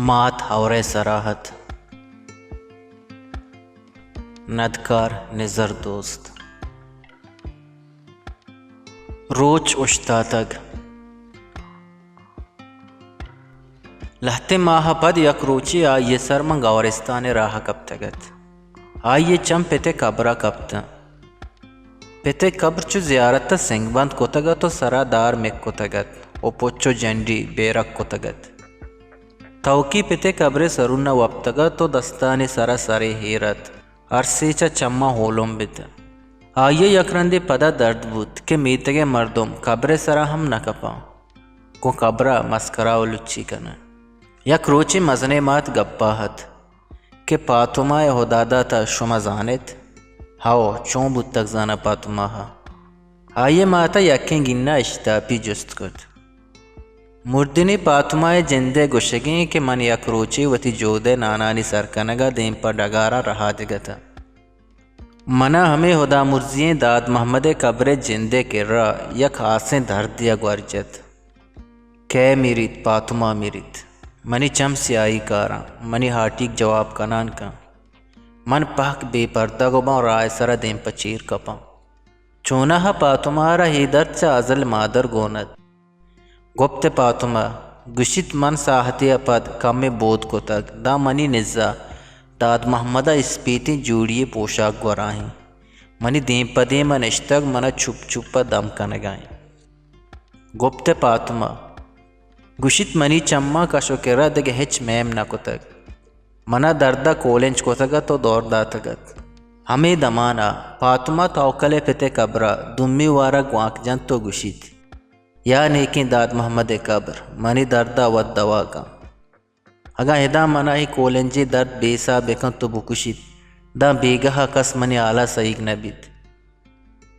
مات ہئور ءِ سرا اَت۔ ندکار نزر دوست۔ روچ اوشتاتگ۔ لہتیں ماہ ءَ پد یک روچے آئی ءِ سر ماں گورستان ءِ راہ ءَ کپتگ اَت۔ آئی ءِ چم پت ءِ کبر ءَ کپت اَنت۔ پت ءِ کبر چو زیارت ءَ سنگ بند کتگ اَت ءُ سر ءَ دار مک کتگ اَت ءُ پچ ءُ جنڈی بیرک کتگ اَت۔ توکی پت ءِ کبر ءِ سرون ءَ وپتگ اَت ءُ دستانی سر ءَ سرے ایر اَت۔ ارسے چہ چماں ہولم بیت۔ آئی ءَ یک رندے پدا درد بوت کہ میتگ ءِ مردم کبر ءِ سر ءَ ہم نہ کپاں، گوں کبر ءَ مسکرا ءُ لچی کناں۔ یک روچے مزنیں مات گپ ءَ اَت کہ پاتما ءِ ہدادات ءَ شما زان ایت؟ ہئو، چون بوتگ زاناں پاتما ءَ؟ آئی ءِ مات ءَ یکیں گیناں اشتاپی جست کت۔ مردنی پاتما ءِ جند ءِ گوشگ اِنت کہ من یک روچے وتی جہد ءِ نانانی سر کنگ ءَ دیم پہ ڈگاراں رہادگ اَت آں۔ من ءَ ہمے ہدامرزی ئیں داد محمد ءِ کبر ءِ جند ءِ کرا یک ہاسیں دردے ءَ گور جت۔ کئے میریت؟ پاتما میریت۔ منی چم سیاہی کاراں، منی ہاٹیگ جواب کنان کن۔ من پہک بے پردگ ءَ باں، راہ ءِ سر ءَ دیم پہ چیر کپاں۔ چوناہا پاتما ءَ را اے درد چہ ازل مادر گون اَت۔ گپت پاتما، گوشیت من ساہتے ءَ پد کمے بود کتگ، داں منی نز ءَ داد محمد ءَ اسپیتیں جوڑی یے پوشاک گورا اِنت۔ منی دیم پہ دیم ءَ نشتگ، من ءَ چپ چپ ءَ دم کنگا اِنت۔ گپت پاتما، گوشیت منی چماں کش ءُ کرا دگہ ہچ میم نہ کتگ۔ من ءَ درد ءَ کولنج کتگ اَت ءُ دور داتگ اَت۔ ہمے دمان ءَ پاتما توکل ءِ پت ءِ کبر ءَ دومی وار ءَ گوانک جنت ءُ گوشیت، یا نیکیں داد محمد ءِ کبر، منی درد ءَ وت دوا کن۔ اگاں ادا من ءَ اے کولنجیں درد بے ساہ بہ کنت ءُ بکشیت، داں بیگاہ ءَ کس منی ہال ءَ سہیگ نہ بیت۔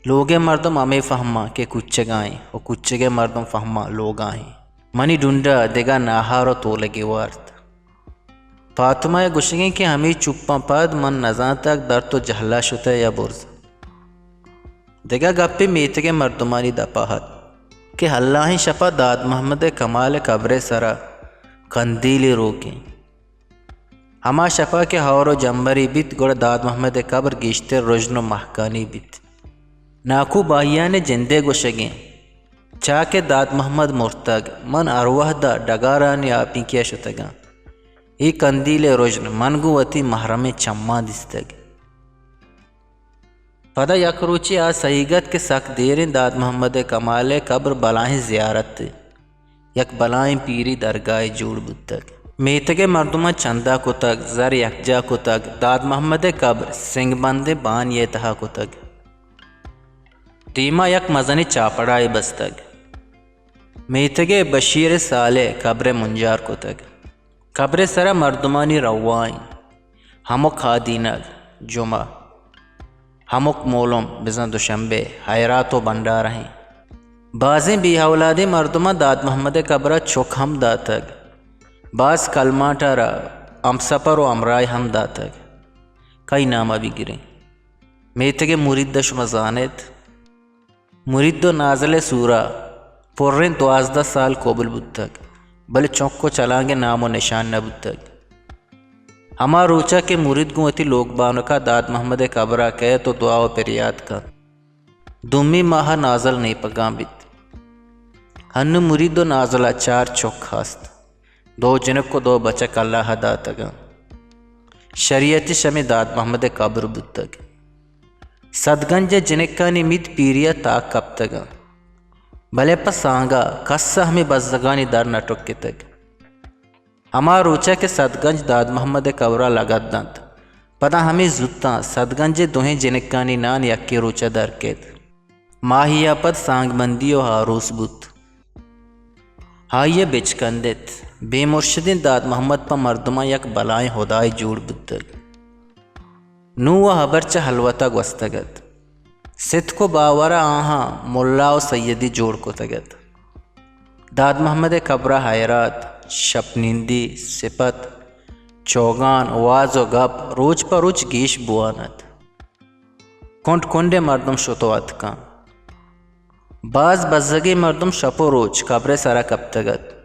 لوگ ءِ مردم ہمے فہماں کہ کوچگا ایں ءُ کوچگ ءِ مردم فہماں لوگا ایں۔ منی ڈنڈ ءَ دگہ ناہار ءُ تولگے وارت۔ پاتما ءِ گوشگ اِنت کہ ہمے چپاں پد من نزانتگ درد ءُ جہل ءَ شتہ یا برز۔ دگہ گپے میتگ ءِ مردمانی دپ ءَ اَت کہ ہلاہیں شپ ءَ داد محمد ءِ کمال ءِ کبر ءِ سر ءَ کندیلے روک اِنت۔ ہما شپ ءَ کہ ہئور ءُ جمبرے بیت، گڑا داد محمد ءِ کبر گیشتر رژن ءُ مہکانی بیت۔ ناکو بھائیان ءِ جند ءِ گوشگ اِنت، چا کہ داد محمد مرتگ، من ہر وہد ءَ ڈگارانی آپینکی ءَ شتگاں۔ اے کندیل ءِ رژن من گوں وتی محرمیں چماں دیستگ۔ پدا یک روچے آ سہیگ اَت کہ سک دیر اِنت داد محمد ءِ کمال ءِ کبر بلاہیں زیارتے، یک بلاہیں پیری درگاہے جوڑ بوتگ۔ میتگ ءِ مردماں چندہ کتگ، زر یکجاہ کتگ، داد محمد ءِ کبر سنگ بندیں بانی ءِ تہا کتگ۔ دیما یک مزنیں چاپڑاے بستگ۔ میتگ ءِ بشیر ءِ سال ءِ کبر ءِ منجار کتگ۔ کبر ءِ سرا مردمانی روا ایں۔ ہمک آدینگ، جمعہ، ہمک مولم، بزاں دوشمبے، ہیرات ءُ بنڈارہ ایں۔ بازیں بے اولادیں مردماں داد محمد ءِ کبرا چک ہم داتگ۔ باز کلماٹ ءَ را ہمسپر ءُ ہمراہے ہم داتگ۔ کئی نام ءَ بگریں؟ میتگ ءِ مرید ءَ شما زان ایت؟ مرید ءُ نازل ءِ سورا پریں دوازدہ سال کوبل بوتگ، بلے چک ءُ چلانگ ءِ نام ءُ نشان نہ بوتگ۔ ہما روچا کہ مرید گوں وتی لوگ بانکا داد محمد ءِ کبرا کئیت ءُ دعا ءُ پریات کنت، دومی ماہ ءَ نازل نیپگاں بیت۔ ہنو مرید ءُ نازل ءَ چار چک ہست۔ دو جنک ءُ دو بچک اللہ ءَ داتگ اَنت۔ شریت اِش ہمے داد محمد ءِ کبر بوتگ۔ سدگنج ءِ جنکانی مید پیری ءَ تاک کپتگ اَنت، بلے پہ سانگ ءَ کس ءَ ہمے بزگانی در نہ ٹکتگ۔ ہما روچ ءَ کہ سدگنج داد محمد ءِ کبر ءَ لگت دنت، پدا ہمے زوتاں سدگنج ءِ دوہیں جنکانی نان یکیں روچ ءَ در کیت۔ ماہے ءَ پد سانگ بندی ءُ آروس بوت۔ آئی ءَ بچکندت۔ بے مرشدیں داد محمد پہ مردماں یک بلاہیں ہدائے جوڑ بوتگ۔ نوں آ ہبر چہ ہلوت ءَ گوستگ اَت۔ ستک ءُ باور ءَ آہاں ملا ءُ سیدی جوڑ کتگ اَت۔ داد محمد ءِ کبر ءَ ہیرات، شپ نندی، سپت، چوگان، واز ءُ گپ روچ پہ روچ گیش بوان اَت۔ کنڈ کنڈ ءِ مردم شت ءُ اتکاں۔ باز بزگیں مردم شپ ءُ روچ کبر ءِ سر ءَ کپتگ اَت۔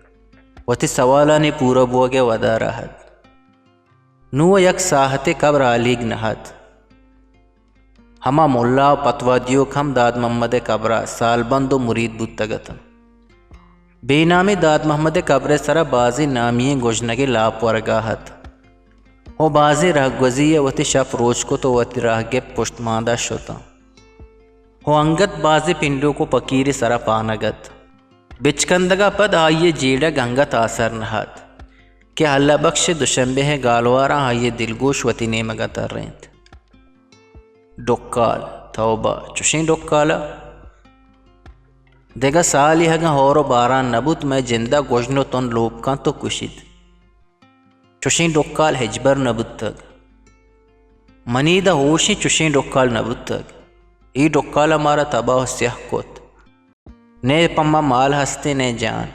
وتی سوالانی پورہ بوگ ءِ ودار ءَ ات۔ نوں یک ساہتے قبر آلیگ نہ ات۔ ہما ملا ءُ پتوا دیوک ہم داد محمد ءِ قبر ءَ سالبند ءُ مرید بوتگ اتنت۔ بے نامیں داد محمد ءِ قبر ءِ سرا بازیں نامی ئیں گژنگے لاپ ورگ ءَ ات ءُ بازیں رہگوزی ءَ وتی شپ روچ کت ءُ وتی راہ گپت، پشتماندا شتاں ءُ انگت بازیں پنڈوک ءُ پکیرے سرا پانگ ات۔ بچکندگ ءَ پد آئی ءِ جیڑگ انگت آسر نہ ات کہ اللہ بخش ءِ دوشمبے ءِ گالواراں آئی ءِ دلگوش وتی نیمگ ءَ ترینت۔ ڈکال، توبہ، چشیں ڈکال ءَ؟ دگہ سالے اگاں ہور ءُ باران نہ بوت، مئے جند ءَ گژن ءُ تن لوپ کنت ءُ کشیت۔ چشیں ڈکال ہچبر نہ بوتگ۔ منی داں ہوشیں چشیں ڈکال نہ بوتگ۔ اے ڈکال ءَ مارا تباہ ءُ سیاہ کت۔ نئے پہ ما مال ہستیں، نئے جان۔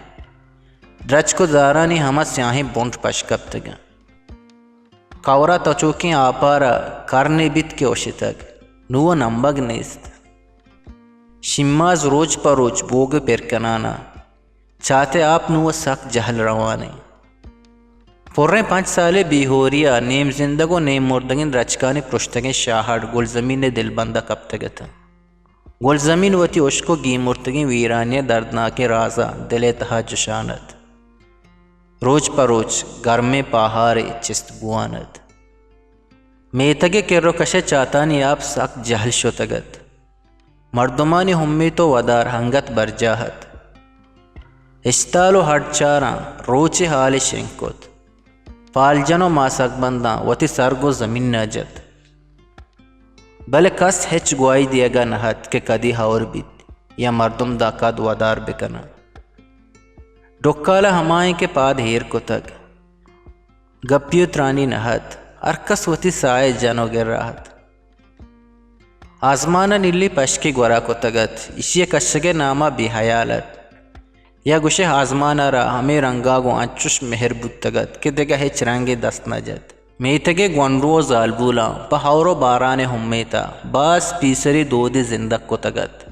درچک ءُ زارانی ہما سیاہیں بنڈ پش کپتگ انت۔ کور ءَ تچوکیں آپار ءَ کرنے بیت کہ اوشتگ، نوں نمبگ نیست۔ شیماز روچ پہ روچ بوگ پر کنان ءَ چات ءِ آپ نوں سک جہل روان انت۔ پریں پنچ سالے بے ہوری ءَ نیم زندگ ءُ نیم مردگیں درچکانی پرشتگیں شاہڑ گلزمین ءِ دلبند ءَ کپتگ اتنت۔ گلزمین وتی ہشک ءُ گیمرتگیں ویرانی ءِ دردناکیں راز ءَ دل ءِ تہا جشان ات۔ روچ پہ روچ گرمیں پاہارے چست بوان ات۔ میتگ ءِ کر ءُ کش ءِ چاتانی آپ سک جہل شتگ ات۔ مردمانی امیت ءُ ودار انگت برجاہ ات۔ اشتال ءُ ہڈچاراں روچ ءِ ہالے شنگ کت۔ پالجن ءُ ماسکبنداں وتی سر گوں زمین ءَ جت۔ بلے کس ہچ گواہی دیگ ءَ نہ ات کہ کدی ہئور بیت یا مردم داں کد ودار بہ کن انت۔ ڈکال ءَ ہمائیں کہ پاد ایر کتگ، گپی ءُ ترانی نہ ات، ہرکس وتی ساہ ءَ جن ءُ گر ءَ ات۔ آزمان ءَ نیلی پشکے گور ءَ کتگ ات، ایشی ءِ کشگ ءِ نام ءَ بے ہیال ات۔ یا گوشئے آزمان ءَ را ہمے رنگ ءَ گوں انچش مہر بوتگ ات کہ دگہ ہچ رنگے دست نہ جت۔ میتگ ءِ گونڈو ءُ زالبولاں پہ ہئور ءُ باران ءِ امیت ءَ باز پیسری دودے زندگ کتگ ات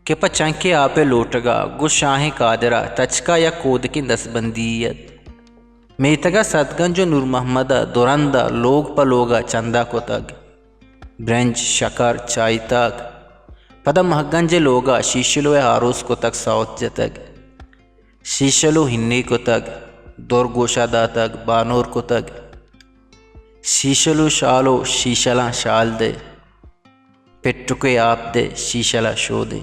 کہ پہ چنکے آپ ءِ لوٹگ ءَ گوں شاہیں کادر ءَ تچک ءَ یک کودکیں دستبندی یے ات۔ میتگ ءَ سدگنج ءُ نور محمد ءَ دو رند ءَ لوگ پہ لوگ ءَ چندہ کتگ۔ برنج، شکر، چائیتاک، پدا مہگنج ءِ لوگ ءَ شیشلو ءِ آروس کتگ، سوت جتگ۔ شیشلو ہنی کتگ، در گوش ءَ داتگ، بانور کتگ۔ شیشلو شالو، شیشلاں شال دے، پٹکے آپ دے، شیشل ءَ شودے۔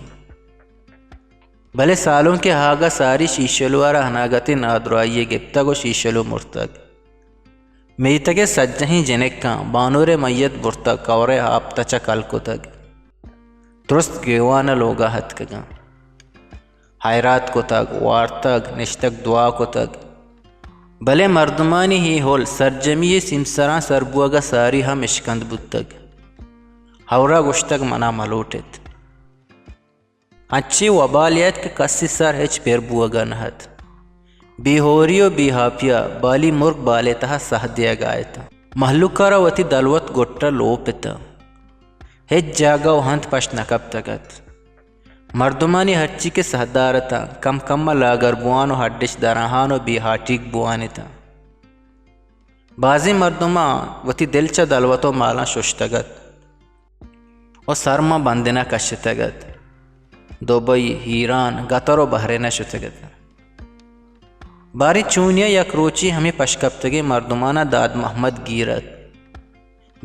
بلے سالونک ءِ آہگ ءَ ساری شیشلو ءَ را اناگتیں نادراہی یے گپتگ ءُ شیشلو مرتگ۔ میتگ ءِ سجہیں جنکاں بانور ءِ میت برتگ، کور ءِ آپ تچک ءَ کل کتگ۔ درست گریوان ءِ لوگ ءَ اتکگاں۔ ہیرات کتگ، وارتگ، نشتگ، دعا کتگ۔ بلے مردمانی اے ہول سرجمی ءِ سیمسراں سر بوگ ءَ ساری ہم اشکند بوتگ۔ ہئور ءَ گوشتگ، من ءَ مہ لوٹ ایت۔ انچیں وبالے ات کہ کسی سر ہچ پر بوگ ءَ نہ ات۔ بے ہوری ءُ بے ہاپی ءَ بالی مرگ بال ءِ تہا ساہ دیگ ءَ اتاں۔ مہلوک ءَ را وتی دلوت گٹ ءَ لوپ اتاں۔ ہچ جاگہ ءُ ہند پشت نہ کپتگ ات۔ مردمانی ہرچی کہ ساہدار اتاں، کم کم ءَ لاگر بوان ءُ ہڈش درآہان ءُ بے ہاٹیگ بوان اتاں۔ بازیں مردماں وتی دل چہ دلوت ءُ مالاں ششتگ ات ءُ سر ماں بندن ءَ کشتگ ات۔ دبئی، ایران، قطر ءُ بحرین ءَ شتگ ات۔ باریں چونیا یک روچے ہمے پشکپتگیں مردماناں داد محمد گیر ات۔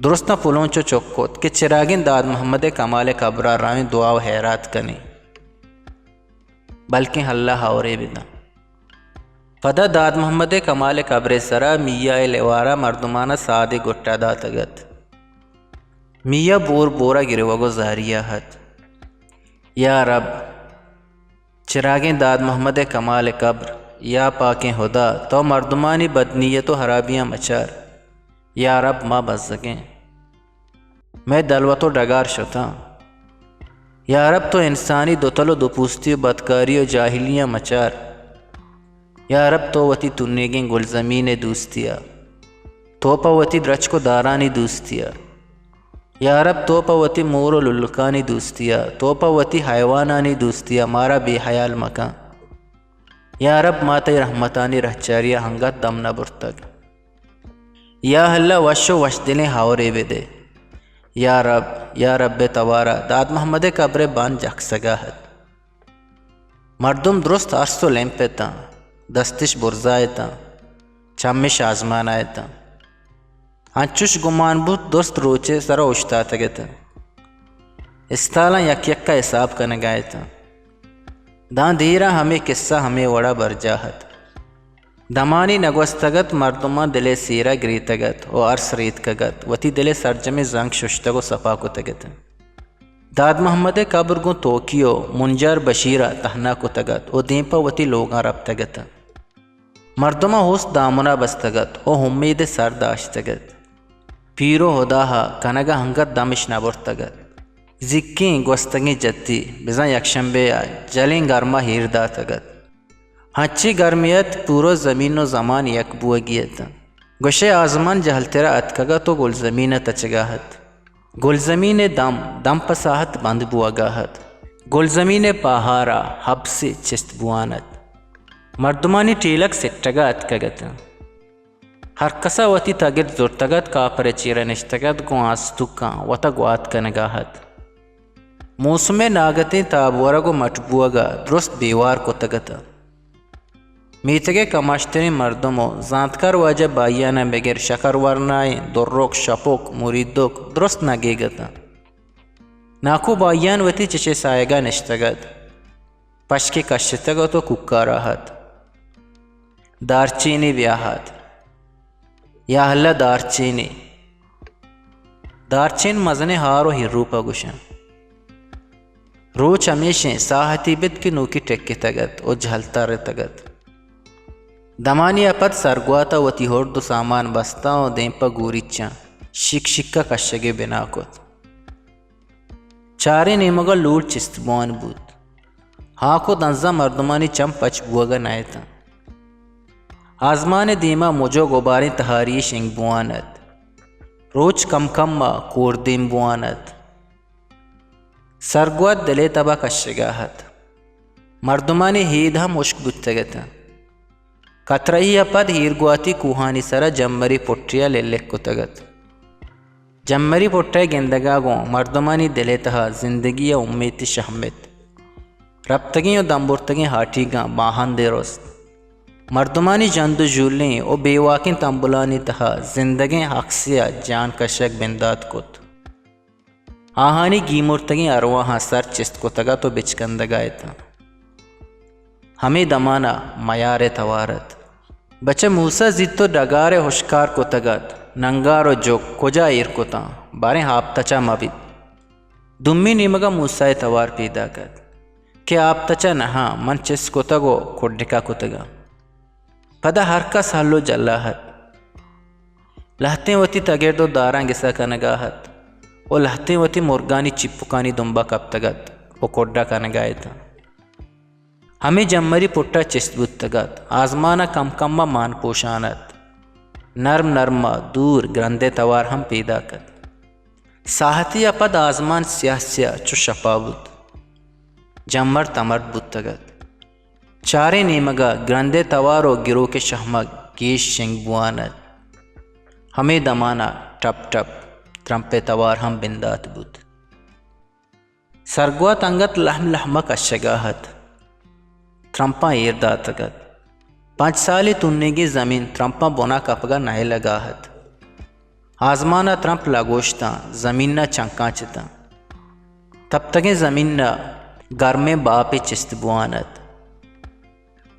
درستاں پلونچ ءُ چک کت کہ چراگیں داد محمد ءِ کمال ءِ قبر ءَ رویں، دعا ءُ ہیرات کنیں، بلکیں اللہ ہئورے بدنت۔ پدا داد محمد ءِ کمال ءِ قبر ءِ سرا میاں ءِ لیوار ءَ مردماناں سادے گٹ ءَ داتگ ات۔ میاں بور بور ءَ گریوگ ءُ زاری ءَ ات۔ یا رب، چراگیں داد محمد ءِ کمال ءِ قبر، یا پاکیں ہدا، تو مردمانی بدنیت ءُ ہرابیاں مچار۔ یا رب، ما بزگیں۔ مئے دلوت ءُ ڈگار شتاں۔ یا رب، تو انسانی دوتل ءُ دوپوستی ءُ بدکاری ءُ جاہلیاں مچار۔ یا رب، تو وتی تنیگیں گلزمین ءِ دوستی ءَ، تو پہ وتی درچک ءُ دارانی دوستی ءَ، یا رب، تو پہ وتی مور ءُ للکانی دوستی ءَ، تو پہ وتی حیوانانی دوستی ءَ مارا بے حیال مکن۔ یا رب، ما تئی رحمتانی رہچاری ءَ انگت دم نہ برتگ۔ یا اللہ، وش و وشدلیں ہئورے بدے۔ یا رب، یا رب ءِ توار ءَ داد محمد ءِ قبر ءِ بان جکسگ ءَ ات۔ مردم درست ارس و لمپ اتاں، دستش برزا اتاں، چمش آزمان ءَ اتاں۔ انچش گمان بوت درست روچ ءِ سرا اوشتاتگ اتاں۔ استالاں یک یک ءَ حساب کنگ ءَ اتاں۔ داں دیر ءَ ہمے قصہ ہمے وڑ ءَ برجاہ ات۔ دمانے نہ گوستگ ات، مردماں دل ءِ سیر ءَ گریتگ ات و ارس ریتکگ ات، وتی دل ءِ سرجمیں زنگ ششتگ و سپا کتگ ات۔ داد محمد ءِ قبر گوں توکی و منجر بشیر ءَ تہنا کتگ ات و دیم پہ وتی لوگاں رپتگ ات۔ مردماں اوست دامن ءَ بستگ ات و امیت ءِ سر داشتگ ات۔ پیر و ہدا ءَ کنگ ءَ انگت دمش نہ برتگ ات۔ زیکیں گوستگیں جتی بزاں یکشمبے ءَ جلیں گرم ءَ ایر داتگ ات۔ ہنچیں گرمے ات، پورو زمین و زمان یک بوگی ات۔ گوشئے آزمان جہلتر ءَ اتکگ ات و گلزمین ءَ تچگ ءَ ات۔ گلزمین ءِ دم، دم پہ ساہت بند بوگ ءَ ات۔ گلزمین ءِ پاہار ءَ ہبسے چست بوان ات۔ مردمانی ٹیلگ سٹگ ءَ اتکگ ات۔ ہرکس ءَ وتی تگرد زرتگ ات، کاپر ءِ چیر ءَ نشتگ ات، گوں آستونکاں وت ءَ گوات کنگ ءَ ات۔ موسم ءِ ناگتیں تاب ورگ و مٹ بوگ ءَ درست بے وار کتگ ات۔ میتگ ءِ کماشتریں مردم و زانتکار واجہ بائیان ءَ بگر شکر ورنائیں درک، شپک، مریدک درست نگیگ اتاں۔ ناکو بائیان وتی چچ ءِ ساہگ ءَ نشتگ ات۔ پشکے کشتگ ات و کوکار ءَ ات۔ دارچینے بیاہت۔ یا اللہ، دارچینے۔ دارچین مزنیں ہار و ہیروپ ءَ گوشاں۔ روچ ہمیشیں ساہتی بیت کہ نوکی ٹکتگ ات و جہل ترتگ ات۔ دمانی ءَ پد سرگوات ءَ وتی ہرد و سامان بستاں و دیم پہ گوریچاں شک شک ءَ کشگ ءِ بنا کت۔ چاریں نیمگ ءَ لوڑ چست بوان بوت۔ ہاک و دنزاں مردمانی چم پچ بوگ ءَ نہ اتاں۔ آزمان ءِ دیما مج و گباریں تہاری شنگ بوان ات۔ روچ کم کم ءَ کوردیم بوان ات۔ سرگوات دل ءِ تب ءَ کشگ ءَ ات۔ مردمانی ہید ہم ہشک بوتگ اتاں۔ کترہی ءَ پد ہیرگواتی کوہانی سر ءَ جمبری پٹے ءَ للک کتگ ات۔ جمبری پٹ ءِ گندگ ءَ گوں مردمانی دل ءِ تہا زندگی ءِ امیتے شہمت۔ رپتگیں و دمبرتگیں ہاٹیگاں باہندے رست۔ مردمانی ژند و ژولیں و بے واکیں تمبلانی تہا زندگیں اکسے ءَ جان کشگ بندات کت۔ آہانی گیمرتگیں ارواہاں سر چست کتگ ات و بچکندگ ءَ اتاں۔ ہمے دمان ءَ میار ءِ توار ات۔ بچہ موسی زیت و ڈگار ءَ ہشکار کتگ ات، ننگار و جک کجا ایر کتاں، باریں آپ تچا مہ بیت۔ دومی نیمگ ءَ موسی ءِ توار پیداک ات کہ آپ تچا نہاں، من چست کتگ و کڈکا کتگاں۔ پدا ہر کس ہل و جلا ات۔ لہتیں وتی تگرد و داراں گسا کنگا ات و لہتیں وتی مرگانی چیپکانی دمبا کپتگ ات و کڈا کنگا اتاں۔ ہمے جمری پٹا چست بوتگ ات۔ آزمانا کم کما مان پوشان ات۔ نرم نرما دور گرندئے توار ہم پیداک ات۔ ساہتے ء پد آزمان سیاہ سیاہ چو شپا بوت۔ جمر تمرد بوتگ ات۔ چاریں نیمگا گرندئے توار و گروک شہمگ گیش شنگ بوان ات۔ ہمے دمانا ٹپ ٹپ ترمپئے توار ہم بندات بوت۔ سرگوات انگت لہم لہم ء کشگا ات۔ ترمپاں ایر داتگ ات۔ پنچ سالے تنیگیں زمین ترمپاں بنا کپگا نئیلگا ات۔ آزمان ء ترمپ لگوشتاں، زمین ء چنکاں چتاں۔ تپتگیں زمین ء گرمیں باپے چست بوان ات۔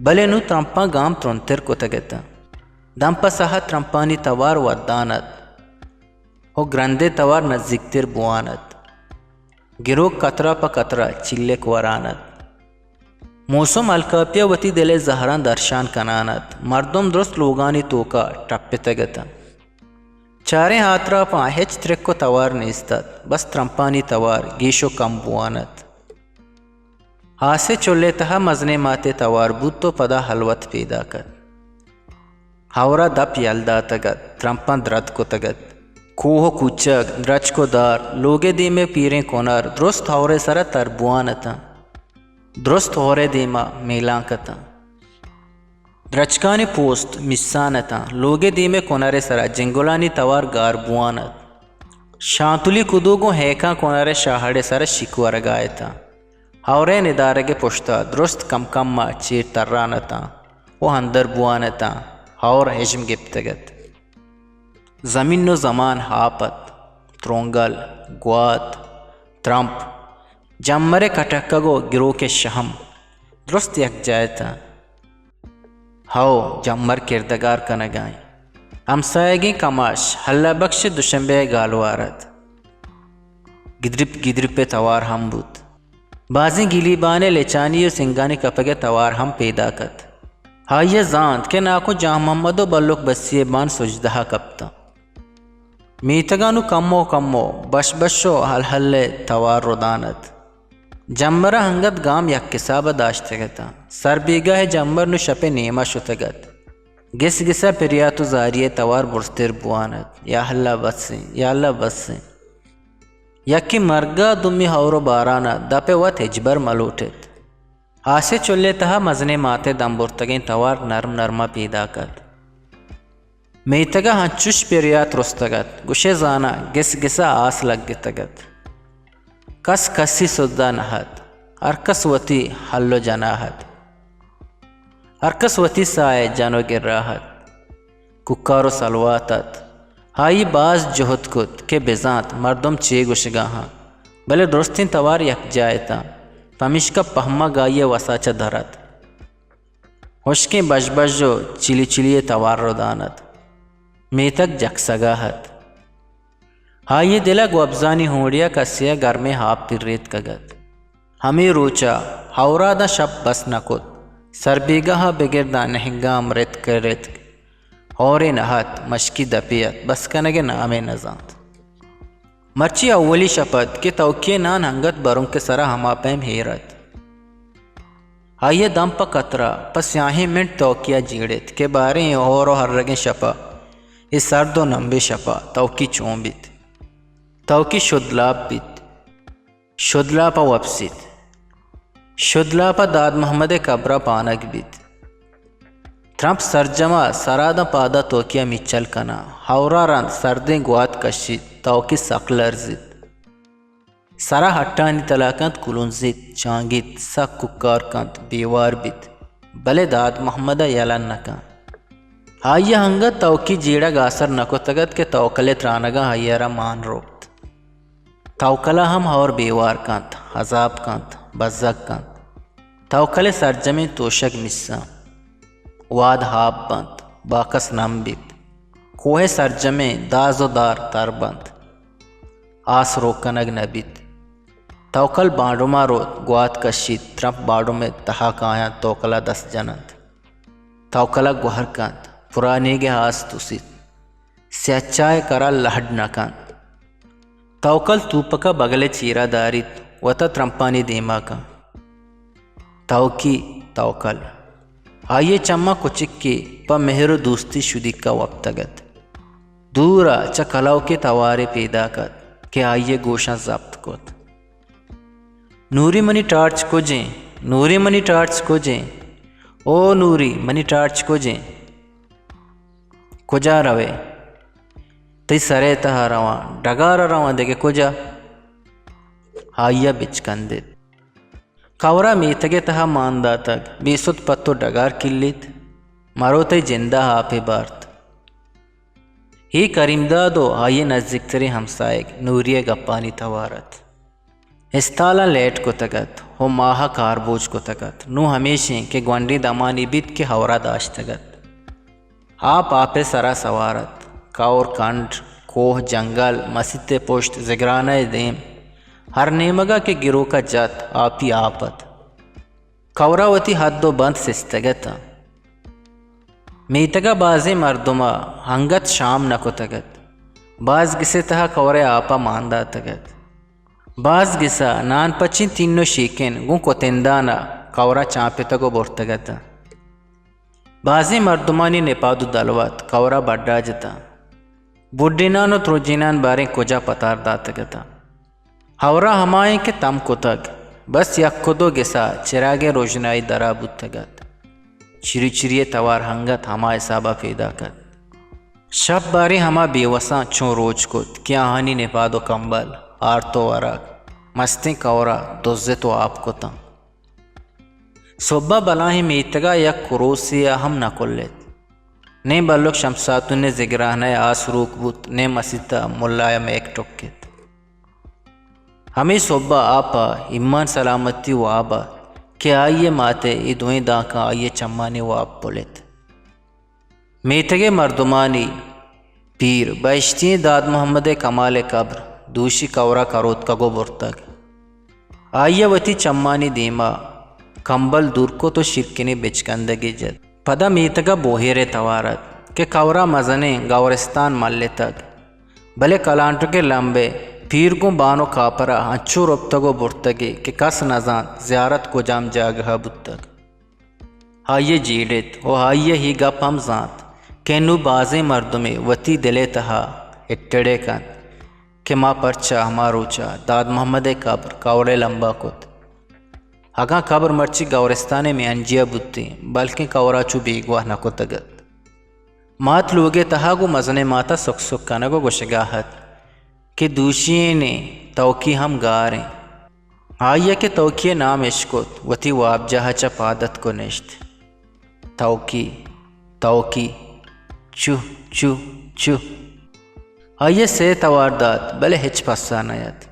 بلے نوں ترمپاں گام ترندتر کتگ ات۔ دم پہ ساہ ء ترمپانی توار ودان ات و گرندئے توار نزیکتر بوان ات۔ گروک کترہ پہ کترہ چیلک وران ات۔ موسم الکاپی ء وتی دل ء زہراں درشان کنان ات۔ مردم درست لوگانی توکا ٹپتگ اتنت۔ چاریں آتراپاں ہچ ترک و توار نیست ات، بس ترمپانی توار گیش و کم بوان ات۔ ہاسے چلے تہا مزنیں ماتے توار بوت و پدا ہلوت پیداک ات۔ ہئورا دپ یل داتگ ات، ترمپاں درد کتگ ات۔ کوہ و کوچگ، درچک و دار، لوگئے دیمئے پیریں کنر درست ہئورئے سرا تر بوان اتاں۔ درست ہئورئے دیما میلانک اتاں۔ درچکانی پوست میسان اتاں۔ لوگ ءِ دیم ءِ کنر ءِ سرا جنگلانی توار گار بوان ات۔ شانتلی کدو گوں ہیکاں کنر ءِ شاہڑ ءِ سرا شیک ورگا اتاں۔ ہئور ءِ ندارگ ءِ پشتا درست کم کم ءَ چیر تران اتاں و اندر بوان اتاں۔ ہئور ہژم گپتگ ات۔ زمین و زمان آپ ات۔ ترونگل، گوات، ترمپ، جمبر ءِ کٹکگ و گروک ءِ شہم درست یکجا اتاں۔ ہئو، جمبر کردگار کنگا انت۔ ہمساہگیں کماش اللہ بخش دوشمبے ءِ گالوار ات۔ گدرپ گدرپ ءِ توار ہم بوت۔ بازیں گلیبان ءِ لچانی و سنگانی کپگ ءِ توار ہم پیداک ات۔ آئی ءَ زانت کہ ناکو جان محمد و بلک بسی ءِ بان سجدہ ءَ کپتاں۔ میتگ ءَ نوں کمو کمو بش بش و ہل ہل ءِ توار ردان ات۔ جمبر ءَ انگت گام یک حساب ءَ داشتگ اتاں۔ سر بیگاہ ءِ جمبر نوں شپ ءِ نیم ءَ شتگ ات۔ گس گس ءَ پریات و زاری ءِ توار برزتر بوان ات۔ یا اللہ بس انت، یا اللہ بس انت۔ یکے مرگ ءَ، دومی ہئور و باران ءَ، دپ ءَ وت ہچبر مہ لوٹ ات۔ آس ءِ چل ءِ تہا مزنیں مات ءِ دم برتگیں توار نرم نرم ءَ پیداک ات۔ میتگ ءَ انچش پریات رستگ ات، گوشئے زاناں گس گس ءَ آس لگتگ ات۔ کس کسی سدہ نہ ات، ہرکس وتی ہل و جناہ ات۔ ہرکس وتی ساہ ءِ جن و گراہ ات۔ کوکار و سلوات ات۔ آئی باز جہد کت کہ بزانت مردم چے گوشگا انت، بلے درستیں توار یکجا اتاں، پمیشکا پہمگ آئی ءِ وسا چہ در ات۔ ہشکیں بژ بژ و چلی چلی ءِ توار ردان ات۔ میتگ جکسگا ات۔ آئی ءِ دل ءَ گوبزانی ہونڈی ءَ کسے ءَ گرمیں آپ پریتکگ ات۔ ہمے روچ ءَ ہئور ءَ داں شپ بس نہ کت۔ سر بیگاہ ءَ بگر داں نہنگاں ہم رتک رتک۔ ہئورے نہ ات، مشکی دپے ات، بس کنگ ءِ نامے نہ زانت۔ مرچی اولی شپ ات کہ توکی ءِ نان انگت برونک ءِ سرا ہما پیم ایر ات۔ آئی ءِ دم پہ کترا پہ سیاہیں منٹ توکی ءَ جیڑت کہ باریں اے ہئور و ہرگیں شپ ءَ، اے سرد و نمبیں شپ ءَ توکی چون بیت؟ توکی شدلاپ بیت۔ شدلاپ ءَ وپسیت۔ شدلاپ ءَ داد محمد ءِ کبر ءَ پانگ بیت۔ ترمپ سرجم ءَ سرا داں پاد ءَ توکی ءَ میچل کناں۔ ہئور ءَ رند سردیں گوات کشیت، توکی سک لرزیت۔ سرا ہٹانی تلاک انت، کلونزیت، چانگیت، سک کوکار کنت، بے وار بیت، بلے داد محمد ءَ یلہ نہ کنت۔ آئی ءَ انگت توکی جیڑگ آسر نہ کتگ ات کہ توکل ءِ ترانگاں آئی ءَ را مان روت۔ توکل ءَ ہم ہئور بے وار کنت، عذاب کنت، بزگ کنت۔ توکل ءِ سرجمیں توشگ میساں۔ واد ہاپ بنت، باکس نم بیت۔ کوہ ءِ سرجمیں داز و دار تر بنت۔ آس روک کنگ نہ بیت۔ توکل بانڈما روت، گوات کشیت، ترمپ بانڈم ءِ تہا کاینت، توکل ءَ دست جننت۔ توکل ءَ گوہر کنت، پرانیگ ءِ آس تسیت۔ سیاچا ءِ کرا لہڈ نہ کنت۔ توکل توپک ءَ بگل ءِ چیرا داریت، وت ءَ ترمپانی دیما کنت۔ توکی، توکل۔ آئی ءِ چماں کچکے پہ مہر و دوستی شدیک ءَ وپتگ ات۔ دور ءَ چہ کلوکے توارے پیداک ات کہ آئی ءِ گوشاں زپت کت۔ نوری، منی ٹارچ کج ایں؟ نوری، منی ٹارچ کج ایں؟ او نوری، منی ٹارچ کج ایں؟ کجا روئے؟ تئی سر ءِ تہا رواں، ڈگار ءَ رواں، دگہ کجا؟ آئی ءَ بچکندت۔ کئور ءَ میتگ ءِ تہا مان داتگ، بے سد پہ تو ڈگار کلیت، مرو تئی جند ءَ آپے بارت۔ اے کریم داد و آئی ءِ نزیکتریں ہمساہگ نوری ءِ گپانی توار ات۔ استالاں لیٹ کتگ ات و ماہ ءَ کاربوج کتگ ات۔ نوں ہمیش ایں کہ گونڈیں دمانے بیت کہ ہئور ءَ داشتگ ات۔ آپ آپ ءِ سرا سوار ات۔ کئور، کنڈ، کوہ، جنگل، مسیت ءِ پشت، زگرانہ ءِ دیم، ہر نیمگ ءَ کہ گروک ءَ جت، آپی آپ ات۔ کئور ءَ وتی حد و بند سستگ اتاں۔ میتگ ءَ بازیں مردم ءَ انگت شام نہ کتگ ات۔ باز گس ءِ تہا کئور ءِ آپ ءَ مان داتگ ات۔ باز گس ءَ نان پچیں تین و شیکن گوں کتندان ءَ کئور ءَ چانپتگ و برتگ اتاں۔ بازیں مردمانی نپاد و دلوت کئور ءَ بڈا جتاں۔ بڈینان و تروجینان باریں کجا پتار داتگ اتاں۔ ہئور ءَ ہمائیں کہ تم کتگ، بس یک و دو گس ءَ چراگ ءِ روژنائی درا بوتگ ات۔ چری چری ءِ توار انگت ہما حساب ءَ پیداک ات۔ شپ باریں ہما بے وساں چون روچ کت کہ آہانی نپاد ءُ کمبل، آرت ءُ ورگ، مستیں کور ءَ دزت ءُ آپ کتاں۔ سہب ءَ بلاہیں میتگ ءَ یک کروسے ءَ ہم نہ کلت۔ نئے بلک شمساتون ءِ زگرانہ ءِ آس روک بوت، نئے مسیت ءَ ملا ءِ مئیک ٹکت۔ ہمے سہب ءَ آپ ءَ ایمان سلامتی واب ات کہ آئی ءِ مات ءِ اے دوئیں دانکاں آئی ءِ چمانی واب پلت۔ میتگ ءِ مردمانی پیر بہشتی ئیں داد محمد ءِ کمال ءِ کبر دوشی کور ءَ کروتکگ ءُ برتگ۔ آئی ءَ وتی چمانی دیم ءَ کمبل دور کت ءُ شیرکنیں بچکندگے جت۔ پدا میتگ ءَ بوہیر ءِ توار ات کہ کور ءَ مزنیں گورستان ملتگ، بلے کلانٹک ءِ لمب ءَ پیر گوں بان ءُ کاپر ءَ انچو رپتگ ءُ برتگ ئے کہ کس نہ زانت زیارت کجام جاگہ ءَ بوتگ۔ آئی ءَ جیڑت ءُ آئی ءَ اے گپ ہم زانت کہ نوں بازیں مردمے وتی دل ءِ تہا اٹڑے کنت کہ ما پرچا ہما روچ ءَ داد محمد ءِ کبر کور ءِ لمب ءَ کت۔ اگاں کبر مرچی گورستان ءِ میانجی ءَ بوتیں، بلکیں کور ءَ چو بیگواہ نہ کتگ ات۔ مات لوگ ءِ تہا گوں مزنیں مات ءَ سک سک کنگ ءُ گوشگ ءَ ات کہ دوشی ئیں نے، توکی ہم گار ایں۔ آئی ءَ کہ توکی ءِ نام اشکت، وتی وابجاہ ءَ چہ پاد اتک ءُ نشت۔ توکی، توکی، چو، چو، چو۔ آئی ءَ سے توار دات، بلے ہچ پسہ نہ ات۔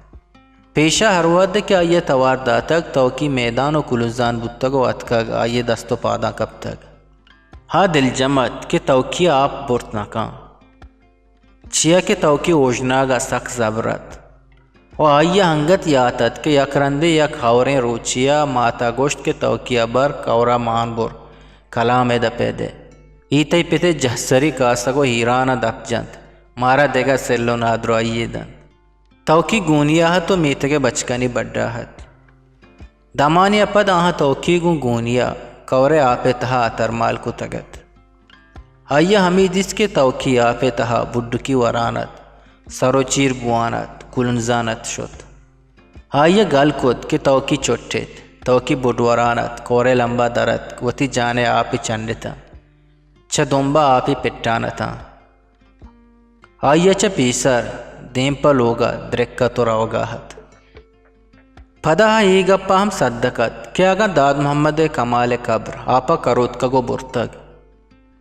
پیشا ہر وہدے کہ آئی ءَ توار داتگ، توکی میدان ءُ کلنزان بوتگ ءُ اتکگ، آئی ءِ دست ءُ پاداں کپتگ۔ آ دلجم ات کہ توکی ءَ آپ برت نہ کن، چیا کہ توکی اوژناگ ءَ سک زبر ات ءُ آئی ءَ انگت یات ات کہ یک رندے یک ہئوریں روچے ءَ مات ءَ گوشت کہ توکی ءَ بر، کور ءَ مان بر، کلام ءِ دپ ءَ دئے۔ اے تئی پت ءِ جہسری کاسگ ءُ ہیران ءَ دپ جنت، مارا دگہ سل ءُ نادراہی یے دنت۔ توکی گونی ءَ ات ءُ میتگ ءِ بچکانی بڈ ءَ ات۔ دمانے ءَ پد آہاں توکی گوں گونی ءَ کور ءِ آپ ءِ تہا اترمال کتگ ات۔ آئی ءَ ہمے دیست کہ توکی آپ ءِ تہا بڈکی وران ات، سر ءُ چیر بوان ات، کلنزان ات شت۔ آئی ءَ گل کت کہ توکی چٹت، توکی بڈ وران ات، کور ءِ لمب ءَ در اتک، وتی جان ءِ آپ ءَ چنڈتاں، چہ دمب ءَ آپ ءَ پٹان اتاں۔ آئی ءَ چہ پیسر دیم پہ لوگ ءَ درکت ءُ روگ ءَ ات۔ پدا آ اے گپ ءَ ہم سدک ات کہ اگاں داد محمد ءِ کمال ءِ کبر آپ ءَ کروتکگ ءُ برتگ،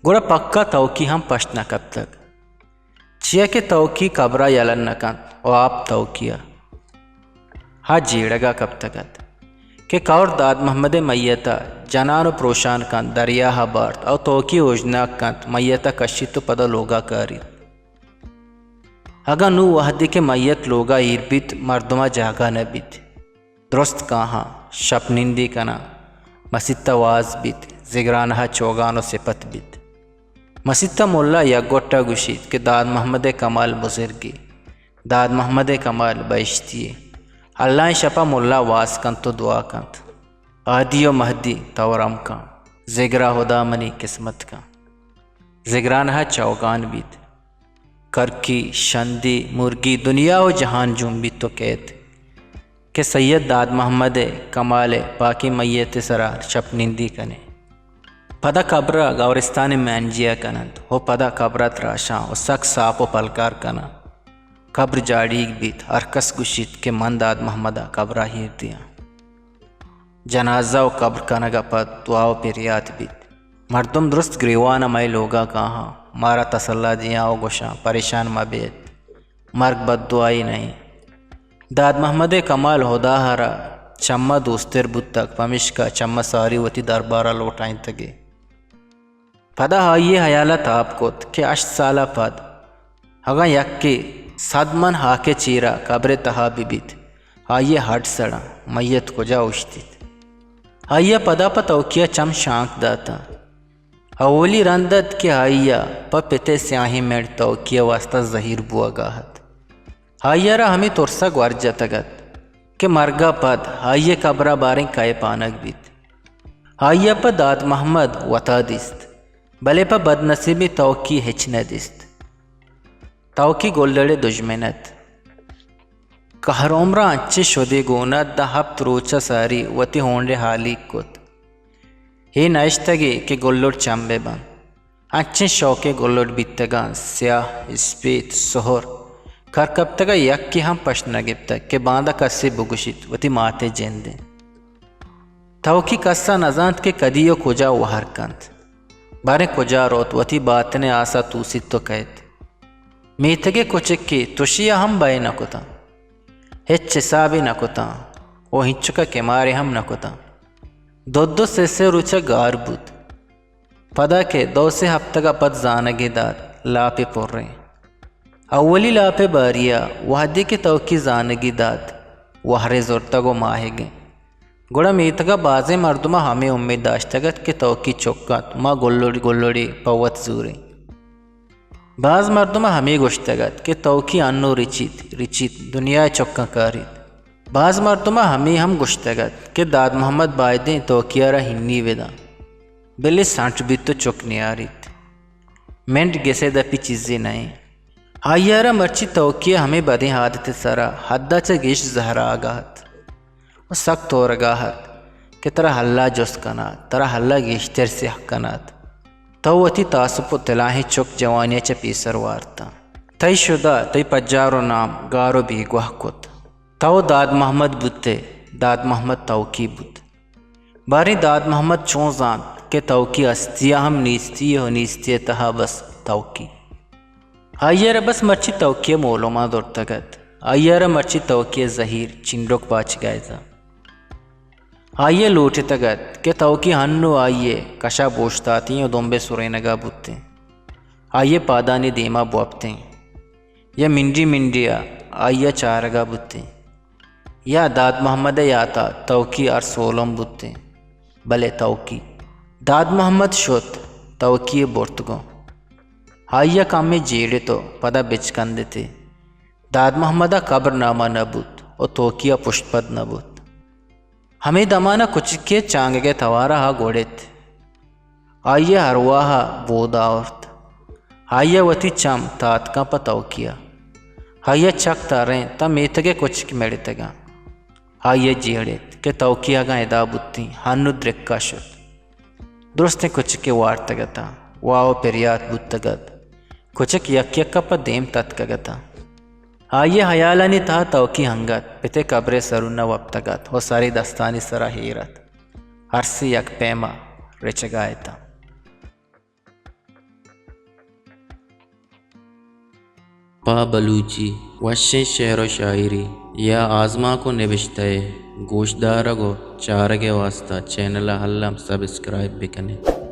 گڑا پکا توکی ہم پشت نہ کپتگ، چیا کہ توکی کبر ءَ یلہ نہ کنت ءُ آپ توکی ءَ۔ آ جیڑگ ءَ کپتگ ات کہ کور داد محمد ءِ میت ءَ جنان ءُ پروشان کنت، دریا ءَ بارت ءُ توکی اوژناگ کنت، میت ءَ کشیت ءُ پدا لوگ ءَ کاریت۔ اگاں نوں وہدے کہ میت لوگ ءَ ایر بیت، مردم ءَ جاگہ نہ بیت، درست کاہاں، شپ نندی کناں، مسیت ءَ واز بیت، زگرانہ ءَ چوگان ءُ سپت بیت۔ مسیت ءَ ملا یک گٹ ءَ گوشیت کہ داد محمد ءِ کمال بزرگے، داد محمد ءِ کمال بہشتی یے۔ اللہ ئیں شپ ءَ ملا واز کنت ءُ دعا کنت، ہادی ءُ مہدی تو رحم کن، زگرا ہدا منی قسمت کن۔ زگرانہ ءَ چوگان بیت۔ کرکی، شندی، مرگی، دنیا ءُ جہان جنبیت ءُ کیت کہ سید داد محمد ءِ کمال ءِ پاکیں میت ءِ سرا شپ نندی کنیں۔ پدا کبر ءَ گورستان ءِ میانجی ءَ کننت ءُ پدا کبر ءَ تراشاں ءُ سک ساپ ءُ پلگار کناں۔ کبر جاڑیگ بیت، ہر کس گوشیت کہ من داد محمد ءَ کبر ءَ ایر دیاں۔ جنازہ ءُ کبر کنگ ءَ پد دعا ءُ پریات بیت۔ مردم درست گریوان ءَ مئے لوگ ءَ کاہاں، مارا تسلا دیاں ءُ گوشاں، پریشان مہ بئیت، مرگ بددعائی نہ اِنت۔ داد محمد ءِ کمال ہدا ءَ را چم ءَ دوستر بوتگ، پمیشکا چم ءَ ساری وتی دربار ءَ لوٹائینتگ ئے۔ پدا آئی ءِ ہیال ءَ تاب کت کہ ہشت سال ءَ پد اگاں یکے سد من ہاک ءِ چیر ءَ کبر ءِ تہا بہ بیت، آئی ءِ ہڈ سڑاں، میت کجا اوشتیت؟ آئی ءَ پدا پہ توکی ءَ چم شانک داتاں۔ اولی رند ات کہ آئی ءَ پہ پت ءِ سیاہیں مڑد توکی ءِ واستا زہیر بوگ ءَ ات۔ آئی ءَ را ہمے ترسگ ور جتگ ات کہ مرگ ءَ پد آئی ءِ کبر ءَ باریں کئے پانگ بیت۔ آئی ءَ پہ داد محمد وتا دیست، بلے پہ بدنصیبی توکی ہچ نہ دیست۔ توکی گلڑ ءِ دژمن ات۔ کہر عمر ءَ انچیں شدے گون ات، داں ہپت روچ ءَ ساری وتی ہونڈ ءَ ہالیگ کت۔ ہے نہ اشتگے کہ گلڑ چم بہ بنت۔ انچیں شوکیں گلڑ بیتگاں، سیاہ، اسپیت، سہر، کر کپتگ ء یکے ہم پشت نہ گپتگ کہ باندا کسے بگوشیت وتی مات ء جند انت۔ توکی کس ء نہ زانت کہ کدی و کجا وہر کنت، باریں کجا روت، وتی باتن ء آس ء توسیت و کئیت۔ میتگ ء کچکے تشی ء ہم بئے نہ کتاں، ہچ حسابے نہ کتاں و ہنچک ء کمارے ہم نہ کتاں۔ دو دو سے سے روچ ء گار بوت۔ پدا کہ دو سے ہپتگ ء پد زانگے دات، لاپے پریں۔ اولی لاپ ء باری ء وہدے کہ توکی زانگے دات، وہرے زرتگ و ماہگیں۔ گڑا میتگ ء بازیں مردماں ہمے امیت داشتگ ات کہ توکی چک ات، ما گلڑی گلڑی پہ وت زوریں۔ باز مردماں ہمے گوشتگ ات کہ توکی انو رچیت، رچیت، دنیا ء چکاں کاریت۔ باز مردماں ہمے ہم گوشتگ ات کہ داد محمد بایدیں توکی ء را ہنی بداں، بلے سنٹ بیت و چک نیاریت۔ منڈ گس ء دپی چیزے نہ انت۔ آئی ء را مرچی توکی ء ہمے بدیں عادت ء سرا حد ء چہ گیش زہر آگاہ ات و سک تورگا ات کہ ترا اللہ جست کنات، ترا اللہ گیشتر سیاہ کنات۔ تو وتی تاسپ و تلاہیں چک جوانی ء چہ پیسر وارتاں۔ تئی شدا، تئی پجار و نام گار و بیگواہ کت۔ تو داد محمد بوت ئے، داد محمد توکی بوت۔ باریں داد محمد چون زانت کہ توکی ہستی ء ہم نیستی ء و نیستی ء تہا بس توکی۔ آئی ء را بس مرچی توکی ء مولماں زرتگ ات۔ آئی ء را مرچی توکی ء زہیر چنڈک باچگا اتاں۔ آئی ء لوٹتگ ات کہ توکی ہنو آئی ء کشا بوشتاتیں و دمب ء سرینگا بوتیں۔ آئی ء پادانی دیما بوپتیں۔ یا منڈی منڈی ء آئی ء چارگا بوتیں۔ یا داد محمد ء یات ء توکی ہر سولم بوتیں۔ بلے توکی۔ داد محمد شت، توکی ء برت گوں۔ آئی ء کمے جیڑت و پدا بچکندتے۔ داد محمد ء قبر ناما نہ بوت و توکی ء پشت پد نہ بوت۔ ہمے دمان ء کچکے چانگگ ء توار ء گوڑت۔ آئی ء ارواہ ء بود آورت۔ آئی ء وتی چم تاتکاں پہ توکی ء۔ آئی ء چک ترینت تاں میتگ ء کچک مڑتگاں۔ آئی ء جیڑت کہ توکی اگاں ادا بوتیں، ہنو درکا شت۔ درستیں کچکے وارتگ اتاں، واہ و پریات بوتگ ات۔ کچک یک یک ء پہ دیم تتکگ اتاں۔ آئی ء ہیالانی تہا توکی انگت پت ء کبر ء سرون ء وپتگ ات و سرے دستانی سرا ایر ات۔ ہر سے یک پیم ء رچگا اتاں۔ پہ بلوچی وشیں شعر و شاعری یا آزمانک و نبشتہ ء گوشدارگ و چارگ ء واستا چینل ء الم سبسکرائب بکنیں۔